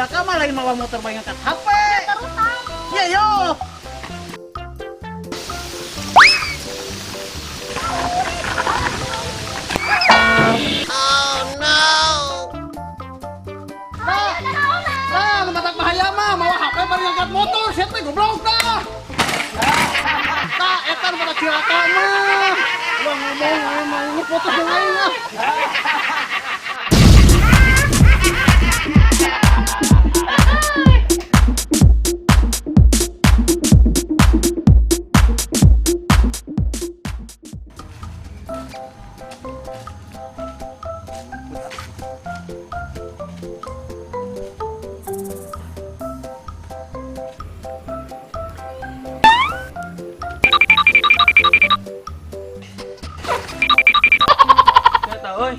Cilaka mah lain mawa motor bae ngangkat HP. Terusan. Ya yo. Ayo naon? Nah, nu matak bahaya mah mawa HP bari ngangkat motor, sia teh goblok dah. Tah, eta nu matak cilaka mah. Ulah ngomong aing mah ini foto jeung aing ah. Eta euy.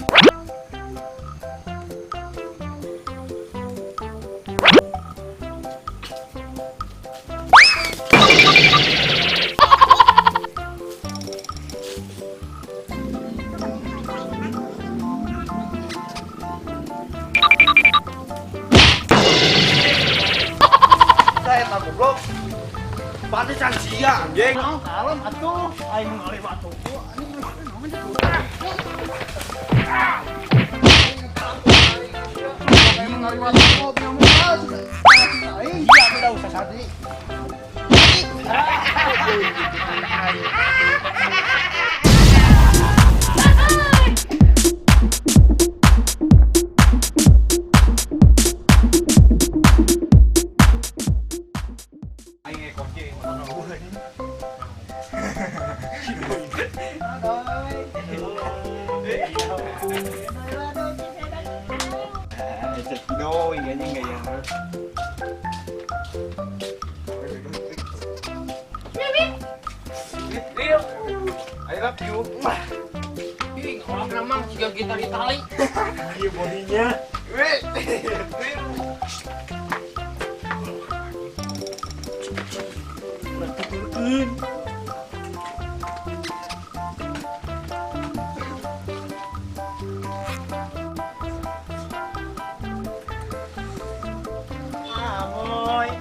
Saya tak goblok. Pantesan sia anjing. Nah, kalem atuh, aing ngaliwat toko. Anjing naon teh? Aing ngaliwat toko nyamuk aing. Iya, udah usah sadi. Aing ge kunci motor eueuh anjing. Doi anjing gaya. I love you. Ih, orang namang siga gitar Itali. Iya bodinya. Weh. Amoy.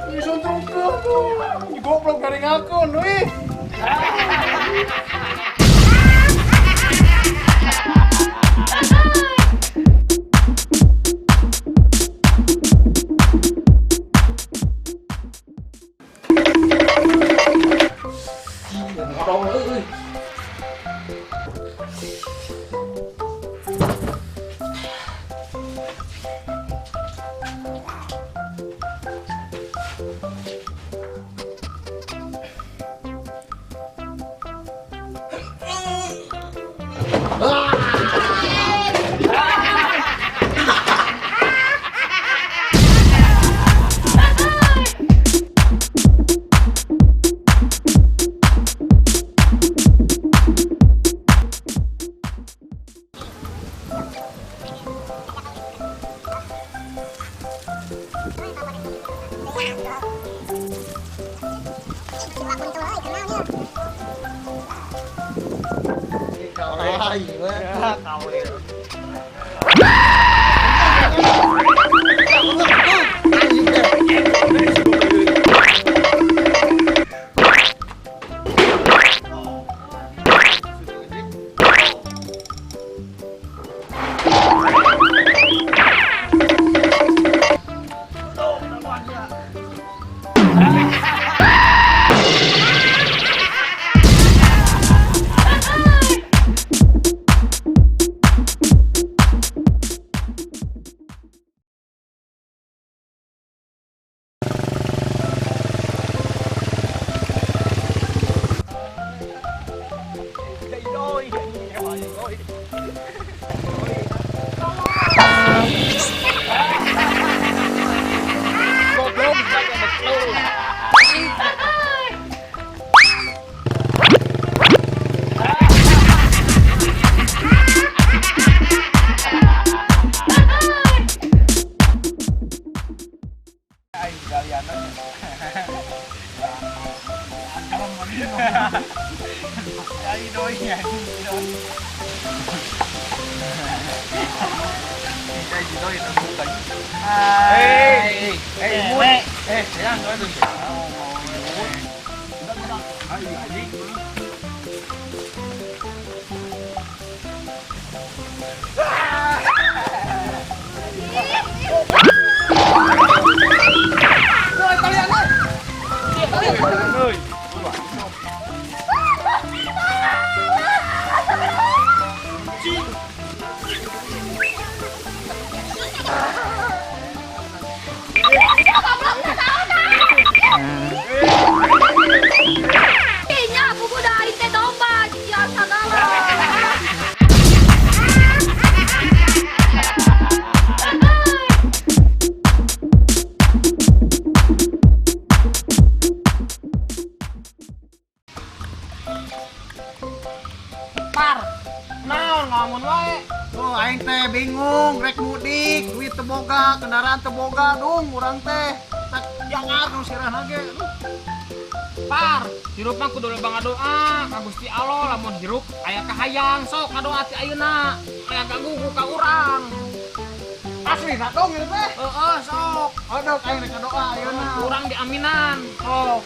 Ini suntrungkeun. Ini goblok garing akun euy. Ngorong euy. Aing we. Kawe. Ai doi ya. Cái gì đó thì tao cũng tỉnh. Ê, ê, muối. Ê, thế ăn nói đừng. Rồi tao liền ơi. Ơi. Nya buku da aing teh domba jijian sagala. Par. Naon ngalamun wae. Oh, aing teh bingung rek mudik, duit teu boga, kendaraan teu boga, dung urang teh. Tak jangar nu sirahna ge. Aduh. Par, hirup mah kudu loba ngadoa ka Gusti Allah lamun hirup aya kahayang sok ngadoa ti ayeuna. Aya ganggu ku ka urang. Asli na dong ieu teh. Heeh, sok. Aduh, aing rek ngadoa ayeuna. Urang diaminan. Sok.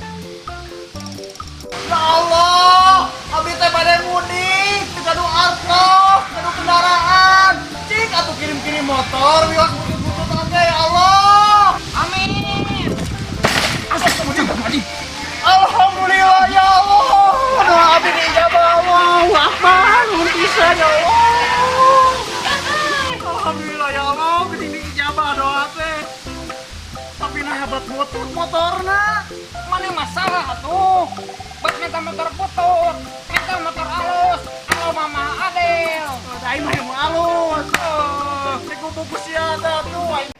Ya Allah, abdi teh bade mudik, teu gaduh artos, gaduh kendaraan. Cik atuh kirim-kirim motor, wios butut-butut oge ya Allah. Amin. Astagfirullahaladzim. Alhamdulillah ya Allah. Doa abdi diijabah Allahu Akbar. Nuhun pisan ya Allah. Alhamdulillah ya Allah, geuning diijabah doa teh. Tapi nah hebat butut motorna. Mana masalah atuh? Buat minta motor butut, minta motor alus, alo mama adil. Aing mah yang alus. Oh, rek buku sia teh atuh aing